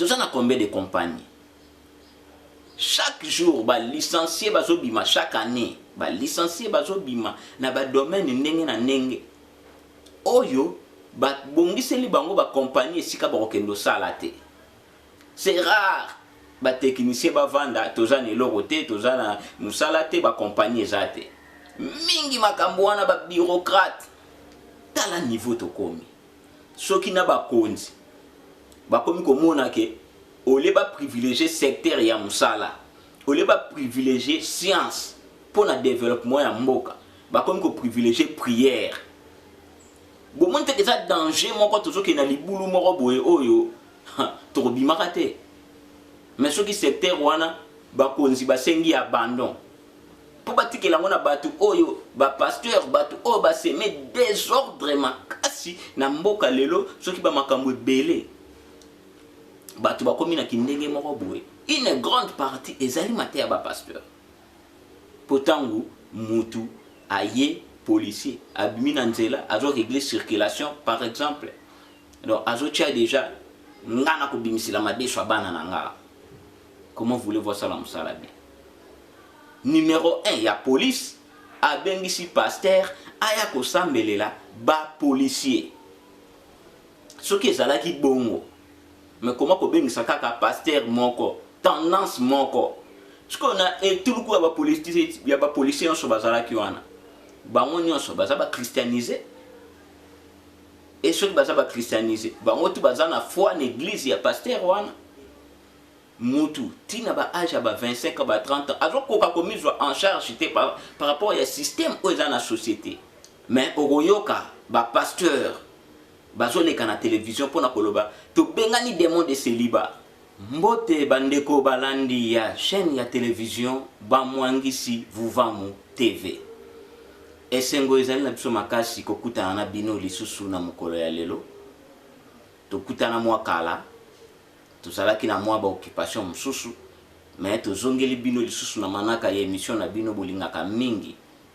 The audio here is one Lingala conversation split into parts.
Toza na combien de compagnie? Chaque jour ba licenciés bazobima, chaque année ba licenciés bazobima na ba domaine ndenge na ndenge oyo babongiseli bango ba compagnie esika bakokende osala te. C'est rare ba technicien bavanda, toza na eloko te, toza na mosala te, ba compagnie eza te. Mingi makambo wana ba bureaucrate. Tala niveau tokomi. Soki na bakonzi bakomi komona ke au lieu ba privilégier secteur ya mosala, au lieu ba privilégier science mpo na développement ya mboka, bakomi ko privilégier prière. Bomoni te eza danger moko, tozokende na libulu moko boye oyo tokobimaka te. Mais soki secteur wana bakonzi basengi abandon mpo batikela yango na bato oyo bapasteur, bato oyo baseme désordre makasi na mboka lelo, soki bamakambo ebele bato bakomi na kindenge moko boye, une grande partie ezali mateya ya bapasteur. Mpo ntango mutu aye policier abimi na nzela, azo régler circulation par exemple, donc azotia déjà nga na kobimisela madeso ya bana na nga, comment voulez-vous asala mosala bien? Numéro 1 ya police abengisi pasteur aya kosambelela bapolicier. Soki ezalaki bongo, mais koma kobengisa kaka pasteur moko, tendance moko? Sikoyo na etuluku ya bapolicier nyonso bazalaki wana, bango nyonso baza bachristianisé. E soki baza bachristianisé, bango tu baza na foi na église ya pasteur wana. Mutu ntina ba âge ya ba 25 ans, ba 30 ans, azokoka komizwa en charge te par rapport ya système oyo eza na société. Mais okoyoka bapasteur bazoleka na télévision mpona koloba tobengani démon de célibat. Mbote bandeko balandi ya chaîne ya télévision Bamwangisi Vuvamu TV. Esengo ezali na biso makasi kokutana na bino lisusu na mokolo ya lelo. Tokutana mwa kala, tozalaki na mwa baoccupation mosusu, mais tozongeli bino lisusu na manaka ya émission na bino bolingaka mingi,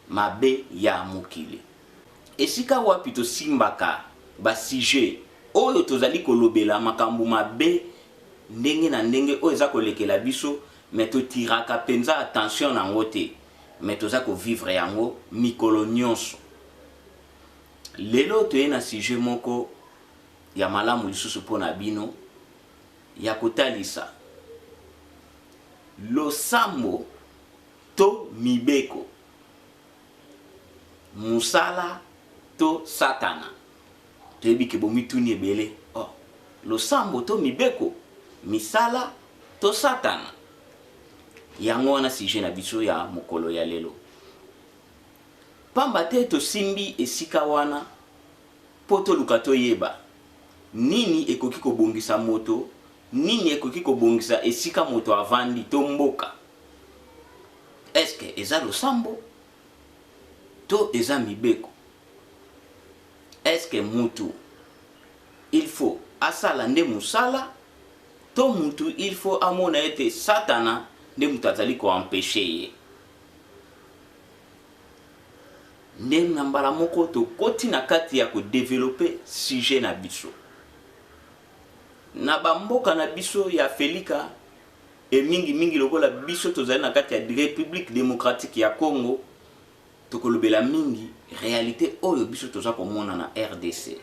Mabe ya mokili, esika wapi tosimbaka basujet oyo tozali kolobela makambo mabe ndenge na ndenge oyo eza kolekela biso, mais totiraka mpenza attention na yango te, mais toza kovivre yango mikolo nyonso. Lelo toye na sujet moko ya malamu lisusu mpo na bino ya kotalisa losambo to mibeko, mosala to satana. Toyebi ke bomituni ebele, oh, losambo to mibeko, misala to satana? Yango wana sujet na biso ya mokolo ya lelo, pamba te tosimbi esika wana mpo toluka toyeba nini ekoki kobongisa moto, nini ekoki kobongisa esika moto avandi to mboka. Eske eza losambo to eza mibeko? Eske mutu il faut asala nde mosala to mutu il faut amona ete satana nde mutu azali koempêcher ye? Nde na mbala moko tokoti na kati ya kodévelopper sujet na biso. Na bamboka na biso ya Afelika e mingimingi lokola biso tozali na kati ya République démocratique ya Congo, tokolobela mingi réalité oyo biso toza komona na RDC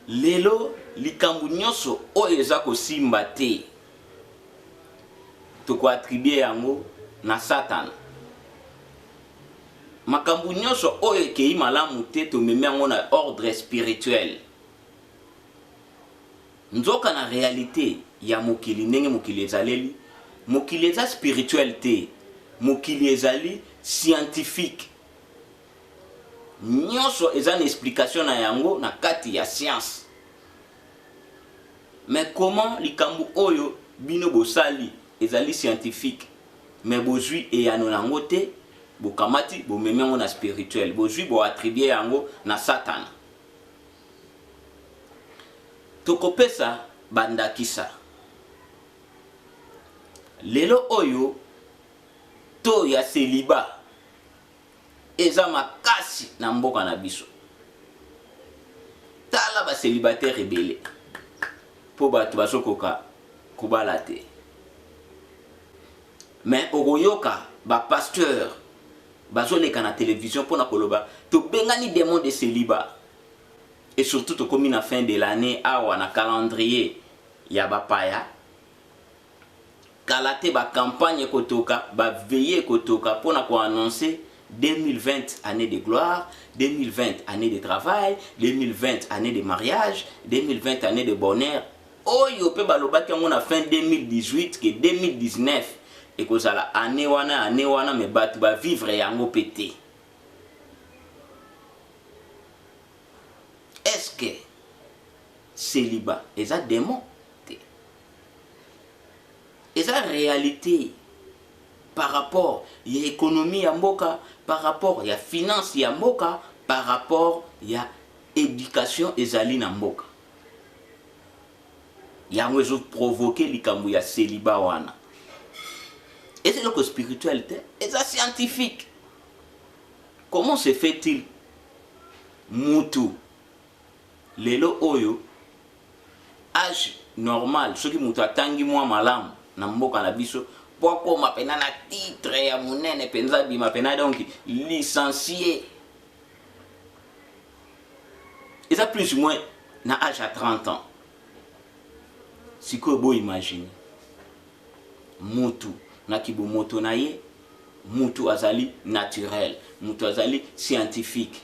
lelo. Likambo nyonso oyo eza kosimba te, tokoattribuer yango na satana. Makambo nyonso oyo ekei malamu te, tomemi yango na ordre spirituel. Nzoka na réalité ya mokili, ndenge mokili ezaleli, mokili eza spirituel te, mokili ezali scientifique. Nyonso eza na explication na yango na kati ya science. Mais comment likambo oyo bino bosali ezali scientifique, mais bozwi eyano na yango te, bokamati bomemi yango na spirituel, bozwi boattribuer yango na satana? Tokopesa bandakisa. Lelo oyo to ya célibat eza makasi na mboka na biso. Tala bacélibataire ebele. Mpo bato bazokoka kobala te. Mais okoyoka ba pasteurs bazoleka na television mpo na koloba tobengani demon de celibat. Et surtout tokomi na fin de l'annee awa na calendrier ya bapaya. Kala te ba campagne ekotoka, ba veillées ekotoka mpo na ko annoncer 2020 annee de gloire, 2020 annee de travail, 2020 annee de mariage, 2020 annee de bonheur. Oyo pe balobaki yango na fin 2018 que 2019 ekozala annee wana annee wana mais batu ba vivre yango pe te. Est-ce que celibat eza demon? Te. Eza realite par rapport ya economie ya mboka, par rapport ya finance ya mboka, par rapport ya education ezali na mboka. Yango ezo provoquer likambo ya celibat wana. Eza eloko spirituel te, eza scientifique. Comment se fait-il mutu lelo oyo Age normal soki mutu atangi mua malamu na mboka na biso po akoma pena na titre ya munene penza abima pena donc licencie eza plus ou moins na age ya 30 ans. Sikoyo bo imagine mutu na kibomoto na ye, mutu azali naturel, mutu azali scientifique.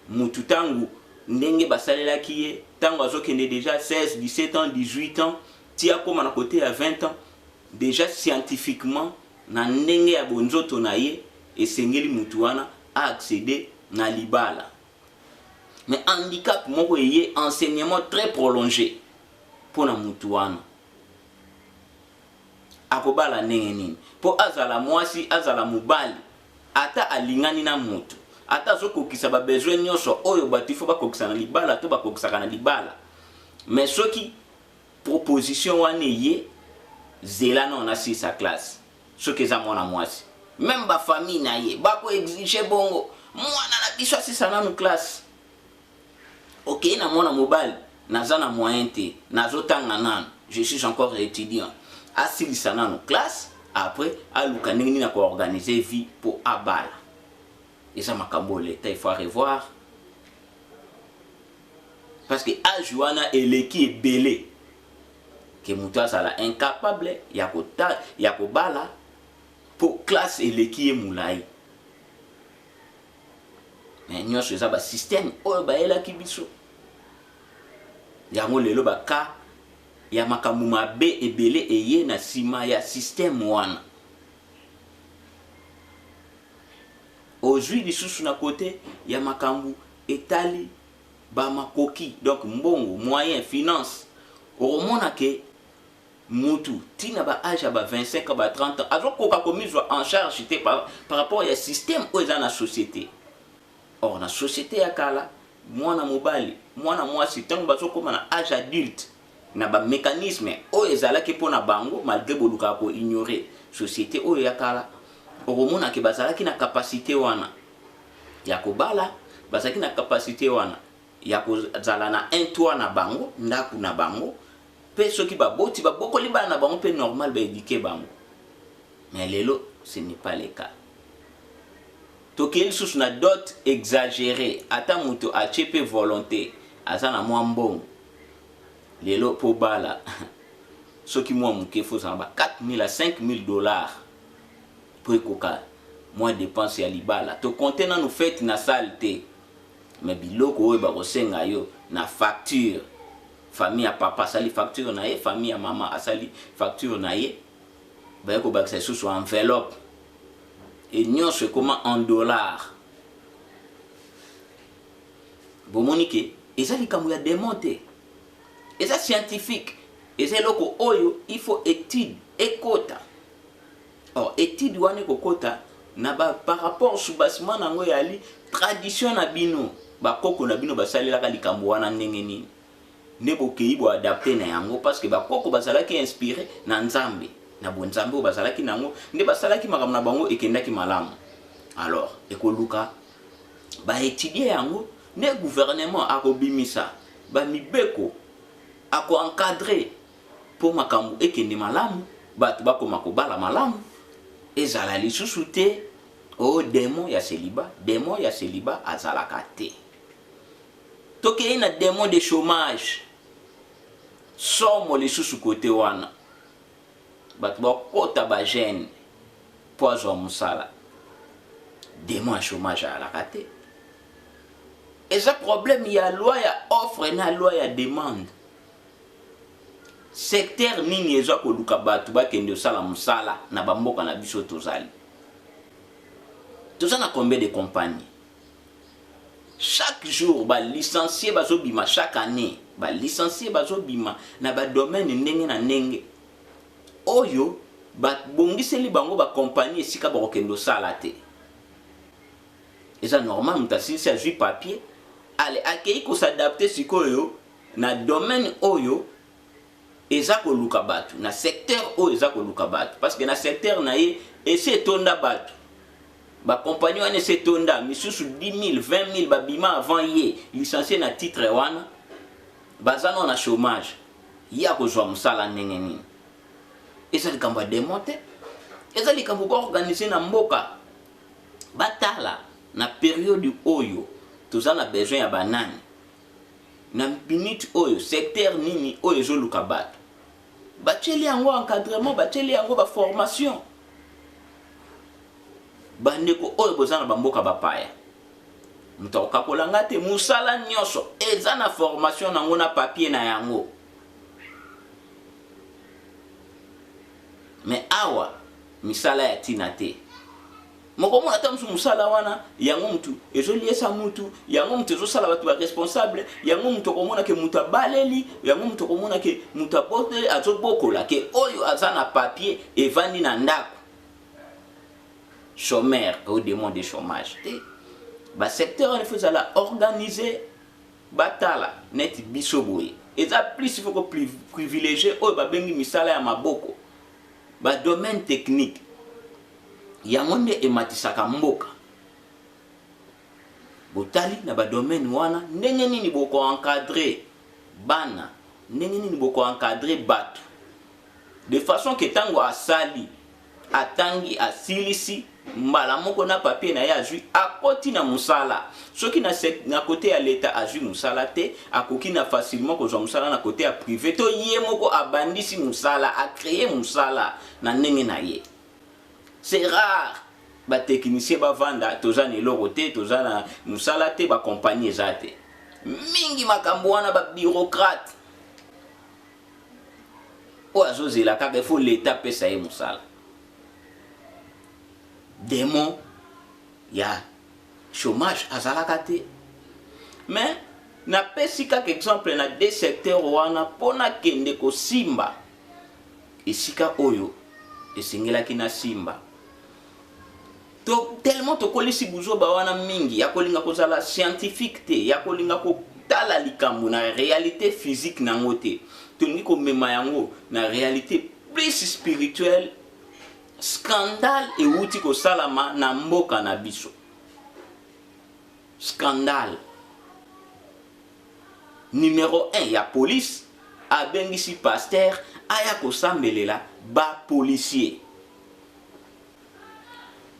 Mutu tangu ndenge basalelaki ye tangu azokende dejà 16, 17 ans, 18 ans ti akoma na cote ya 20 ans dejà scientifiquement na ndenge ya bonzoto na ye esengeli mutu wana a acceder na libala. Mais handicap moko eye enseignement très prolonge pona mutu wana. Akobala ndenge nini? Po azala muasi azala mobali Ata alingani na mutu, ata azo kokisa ba besoins nionso oyo batu il faut bakokisa na libala to bakokisaka na libala, mais soki proposition wana eye, zela nao nasilisa classe. Soki eza mwana muasi, meme ba famille na ye bako exiger bongo, mwana na biso asilisa nanu classe. Okeyi na mwana mobali, naza na moyen te, nazo tanga nanu, je suis encore etudiant. Asilisa nanu classe, après aluka ndenge nini ako organiser vie po abala. Eza makambo oyo l'etat il faut a revoir. Parce que age wana eleki ebele que mutu azala incapable ya kota ya kobala po classe eleki ye mulayi. Mais nyonso eza ba système oyo bayelaki biso. Yango lelo ba cas ya makambo mabe ebele eye na sima ya système wana. Ozui lisusu na cote ya makambo etali ba makoki, donc mbongo, moyen, finance, okomona ke Mutu ti na ba age ya ba 25 ans ba 30 ans azo koka komizwa en charge te par, par rapport ya système oyo eza na société. Or na société ya kala mwana mobali mwana mwasi ntango bazokoma na age adulte na ba mécanisme oyo ezalaki mpo na bango malgré bolukaka ko ignorer société oyo ya kala, okomona ke bazalaki na capacité wana ya kobala, bazalaki na capacité wana ya kozala na un toit na bango, ndako na bango, Pe soki ba boti ba bokoli bana na bango pe normal ba eduquer bango. Mais lelo ce n'est pas le cas. Tokei lisusu na dot exagere, ata moto atie pe volonte, aza na mwa mbongo. Lelo po obala soki mwa moke faut ozala na ba 4000 à 5000 dollars po ekoka mwa depense ya libala. To compter nanu fete na salle te, mais biloko oyo bakosenga yo na facture. Famille ya papa asali facture na ye, famille ya mama asali facture na ye, baye kobakisa lisusu enveloppe et nionso ekoma en dollars. Bomoni ke eza likambo ya demon te, eza scientifique, eza eloko oyo il faut etude ekota. Or etude wana ekokota na ba par rapport soubassement na yango eyali tradition na bino, ba koko na bino basalelaka likambo wana ndenge nini nde bokeyi bo adapter na yango parce que ba koko bazalaki inspire na Nzambe, na bonzambe oyo bazalaki na yango nde basalaki makambo na bango ekendaki malamu. Alors ekoluka ba etudier yango nde gouvernement akobimisa ba mibeko. Ako encadrer mpo makambo ekende malamu, bato bakoma kobala malamu, ezala lisusu te o oh, demon ya celibat. Demon ya celibat azalaka te. Tokei na demon de chômage, somo lisusu kote wana, bato bakota ba jeune mpo azwa mosala. Demon ya chômage ayalaka te. Eza problème ya loi ya offre na loi ya demande. Secteur nini eza koluka bato bakende kosala mosala na bamboka na biso? Tozali, toza na combien de compagnie? Chaque jour balicencié bazobima, chaque année balicencié bazobima na badomaine ndenge na ndenge oyo babongiseli bango bakompagnie esika bakokende kosala te. Eza normal, moto asilisi, azwi papier, ale akei kos'adapter sikoyo na domaine oyo eza koluka bato, na secteur oyo eza koluka bato, parce que na secteur na ye esi etonda bato. Bakompagnie wana esi etonda, misusu 10 000, 20 000 babima avant ye, licencié na titre wana, baza nano na chômage. Ye akozwa mosala ndenge nini? Eza likambo ya démon te, eza likambo baorganiser na mboka. Batala na période oyo toza na besoin ya banani, na minute oyo secteur nini oyo ezoluka bato, batieli yango encadrement, batieli yango baformation. Bandeko oyo boza na bamboka bapaya, moto akokakola nga te, mosala nyonso eza na formation nango, na papier na yango. Mais awa misala ya ntina te. Mokomona ata mosusu mosala wana, yango mutu ezoliesa mutu, yango mutu ezosala bato baresponsable, yango mutu okomona ke mutu abaleli, yango mutu okomona ke mutu aboteli, azobokola, ke oyo aza na papier evandi na ndako, chômeur au démon de chômage te. Basecteur wana ifo ezala organisé. Batala neti biso boye, eza plus il faut ko privilégier oyo babengi misala ya maboko, badomaine technique. Yango nde ematisaka mboka. Botali na badomaine wana ndenge nini bokoencadrer bana, ndenge nini bokoencadrer bato de façon ke ntango asali, atangi, asilisi, mbala moko na papier na ye azwi, akoti na mosala. Soki na kote ya leta azwi mosala te, akoki na facilement kozwa mosala na kote ya privé, to ye moko abandisi mosala, acréer mosala na ndenge na ye. C'est rare batechnicien bavanda, toza na eloko te, toza na mosala te, bakompagnie eza te mingi. Makambo wana, babureaucrate oyo azozela kaka ifo leta apesa ye mosala. Démon ya chômage azalaka te. Mais napesi kaka exemple na deux secteurs wana mpo nakende kosimba esika oyo esengelaki nasimba. To tellement tokolisi buzoba wana mingi ya kolinga kozala scientifique te, ya kolinga kotala likambo na réalité physique nango te, tolingi komema yango na réalité plus spirituelle. Scandale ewuti kosalama na mboka na biso, scandale numéro 1 ya police abengisi pasteur aya kosambelela bapolicier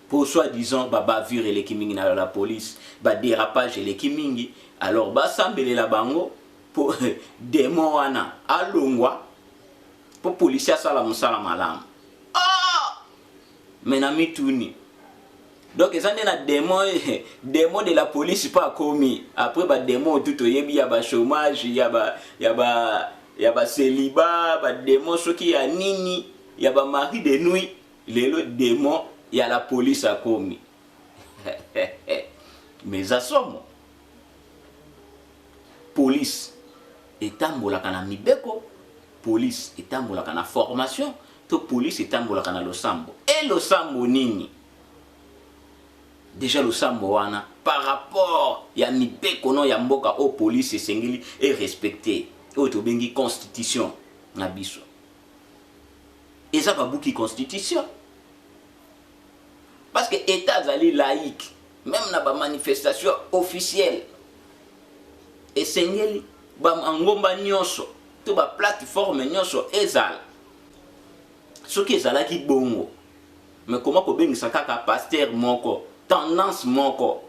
po soi-disant babavure eleki mingi na la police, badérapage eleki mingi. Alors basambelela bango po démon wana alongwa, mpo policier asala mosala malamu. Ah! Mais na mituni, donc eza nde na démon, démon de la police mpo akomi après badémon tu toyebi ya bachômage, ya bacélibat, badémon soki ya nini, ya bamari de nuit. Lelo démon ya la police akomi. Mais eza somo. Police etambolaka na mibeko, police etambolaka na formation, to police etambolaka na losambo? E losambo nini déjà losambo wana par rapport ya mibeko no ya mboka oyo police esengeli erespecter, oyo tobengi constitution na biso? Eza babuki constitution, parce que état azali laïque. Même na bamanifestation officielle, esengeli bamangomba nyonso. to baplateforme nyonso ezala. Soki ezalaki bongo, mais koma kobengisa kaka pasteur moko, tendance moko?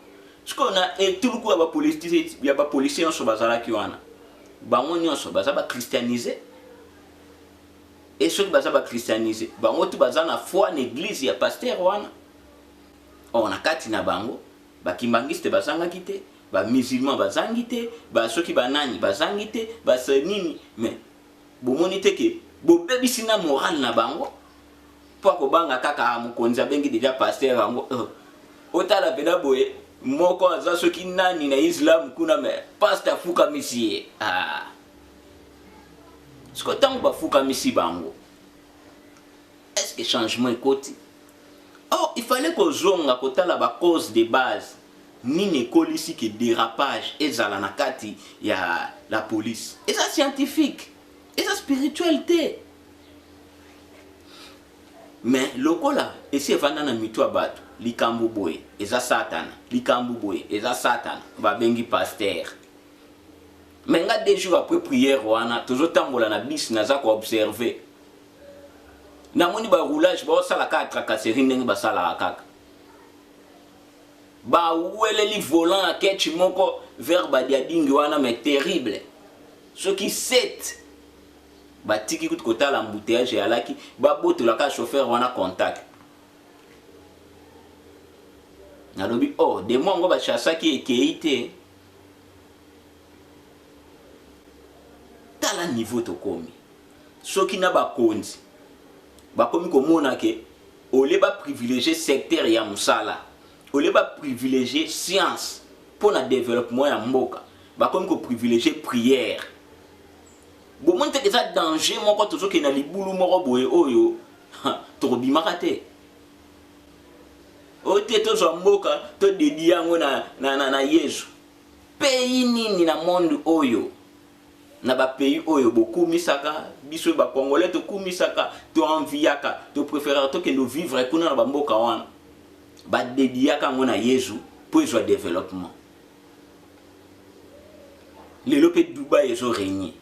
Sikoyo na etuluku ya bapolisier nyonso bazalaki wana, bango nyonso baza bachristianisé. E soki baza bachristianisé, bango tu baza na foi na église ya pasteur wana. Or na kati na bango, bakimbangiste bazangaki te, bamusulman bazangi te, basoki banani bazangi te, basa nini. Mais bomoni te ke bobebisi na morale na bango mpo akobanga kaka mokonzi abengi déjà pasteur yango? Otala mpena boye, moko aza soki nani na islam kuna, mais pasteur afukamisi ye. Ah. Siko ntango bafukamisi bango, est ce que changement ekoti? Or il fallait kozonga kotala bacause de base. Nini ekolisi ke dérapage ezala na kati ya la police? Eza scientifique, eza spirituel te. Mais lokola esi evanda na mitu ya bato, likambo boye eza Satana, likambo boye eza Satana, babengi pasteur. Mais nga, 2 jours après prière wana, tozotambola na bus, naza koobserve, namoni baroulage baosala kaka tracasserie ndenge basalaka kaka. Baweleli volant ya ketch moko vers Badiadingi wana, mais terrible, soki 7 batiki kutu kotala embouteillage eyalaki, babotolaka chauffeur wana contact. Nalobi: "Oh, démon yango bachasaki ekei te." Tala niveau tokomi. Soki na bakonzi bakomi komona ke au lieu baprivilégie secteur ya mosala, au lieu baprivilégie science mpo na développement ya mboka, bakomi koprivilégie prière, bomoni teke eza danger moko. Tozokende na libulu moko boye oyo tokobimaka te. Oyo te, tozwa mboka, todédier yango na Yesu. Pays nini na monde oyo, na bapays oyo bokumisaka, biso bacongolais tokumisaka, toenviaka, topréféraka tokende vivre kuna na bamboka wana, badédiaka yango na Yesu mpo ezwa développement? Lelo mpe Dubai ezorégner,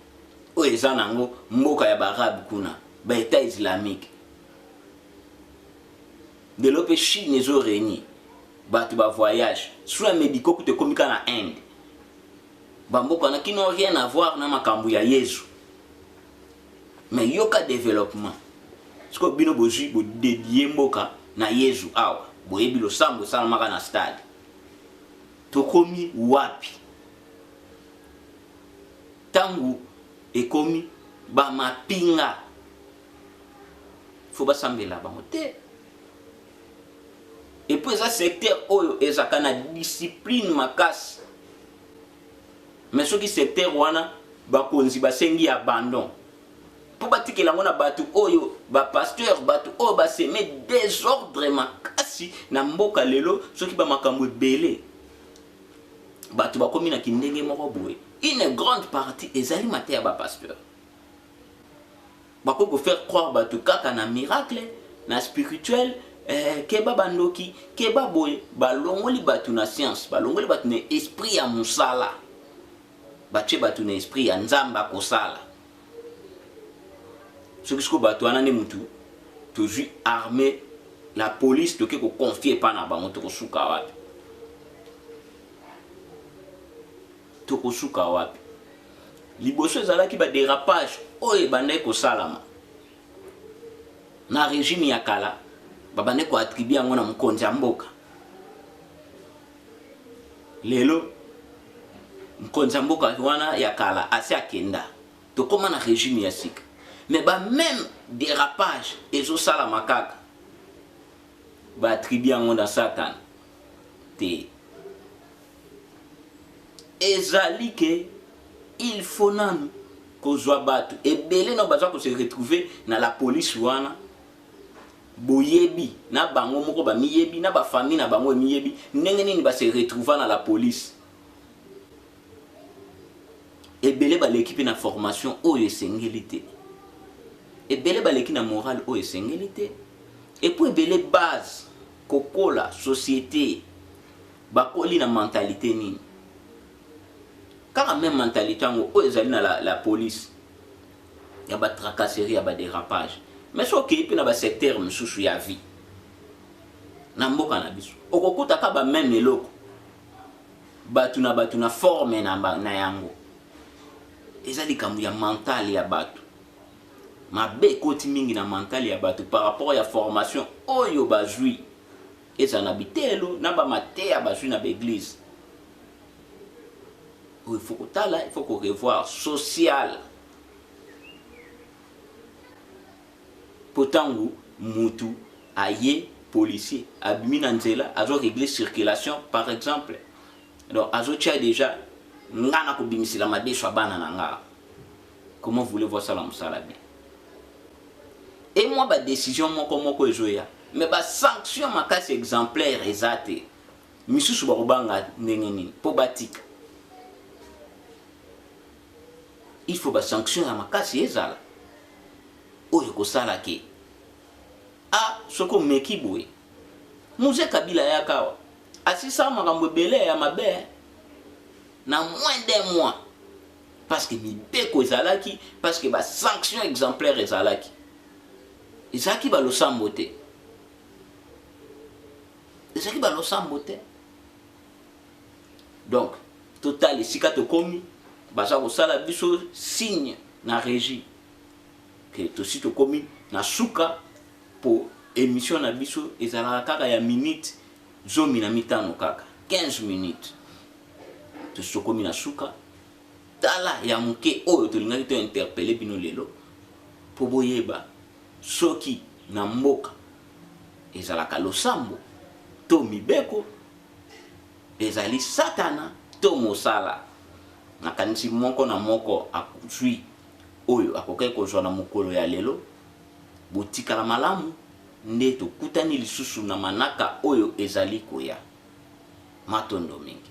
oyo eza nango mboka ya baarabe kuna, baétat islamique. Lelo mpe Chine ezorégner, bato bavoyage, soins médicaux kuta ekomi kaka na Inde. Bamboka wana qui n'ont rien à voir na makambo ya Yesu, mais yoka développement. Sikoyo bino bozwi, bodédier mboka na Yesu. Awa boyebi losambo esalamaka na stade. Tokomi wapi ntango ekomi bamapinga fo basambela bango te? Et puis eza secteur oyo ezalaka na discipline makasi. Mais soki secteur wana bakonzi basengi abandon mpo batikela yango na bato oyo bapasteur, bato oyo basemer désordre makasi na mboka lelo, soki bamakambo ebele, bato bakomi na kindenge moko boye, une grande partie ezali mateya ya bapasteur. Bakoki kofaire croire bato kaka na miracle, na spirituel, keba bandoki, keba boye. Balongoli bato na science, balongoli bato na esprit ya mosala, batie bato na esprit ya Nzambe akosala. Soki sikoyo bato wana nde mutu tozwi armée, la police, toke koconfier epa na bango, tokosuka wapi? Tokosuka wapi? Liboso ezalaki badérapage oyo ebandaki kosalama na régime ya kala, babandaki koattribuer yango na mokonzi ya mboka. Lelo mokonzi ya mboka wana ya kala asi akenda, tokóma na régime ya sika, mais bamême dérapage ezosalama kaka, baattribuer yango na Satana te. Ezali ke il faut nanu kozwa bato ebele na baza kose retrouver na la police wana. Boyebi na bango moko bamiyebi, na bafamille na bango emiyebi ndenge nini base retrouva na la police. Ebele baleki mpe na formation oyo esengeli te, ebele baleki na morale oyo esengeli te, et puis ebele base kokola société, bakoli na mentalité nini? Kaka même mentalité yango oyo ezali na la police. Ya ba tracasserie, ya ba dérapage. Mais soki okei mpe na ba secteur mosusu ya vie na mboka na biso, okokuta ka ba même eloko, bato na bato na forme na yango. Eza likambo ya mental ya bato. Mabe ekoti mingi na mental ya bato par rapport ya formation oyo bazwi, ezala na bitelo na bamateya bazwi na baeglise oyo. Il faut kotala, il faut korevoir social, mpo ntango mutu aye, policier abimi na nzela, azo régler circulation par exemple, donc azotia déjà nga na kobimisela madeso ya bana na nga. Comment voulez-vous asala mosala bien? E mwa badécision moko moko ezoya, mais basanction makasi exemplaire eza te. Misusu bakobanga ndenge nini mpo batika? Il faut basanction ya makasi ezala oyo ekosala ke a soki omeki boye. Mzee Kabila ayaka awa, asisaka makambo ebele ya mabe na moins d'un mois, parce que mibeko ezalaki, parce que basanction exemplaire ezalaki. Ezalaki balosambo te, ezalaki balosambo te. Donc totala esika tokomi. Baza kosala biso signe na régie ke tosi tokomi na suka, po émission na biso ezalaka kaka ya minute 15, kaka 15 minutes. Tosi tokomi na suka. Tala ya moke oyo tolingaki tointerpeller bino lelo, mpo boyeba soki na mboka ezalaka losambo to mibeko, ezali satana to mosala. Nakanisi moko na moko azwi oyo akokaki kozwa na mokolo ya lelo. Botikala malamu, nde tokutani lisusu na manaka oyo ezali koya. Matondo mingi.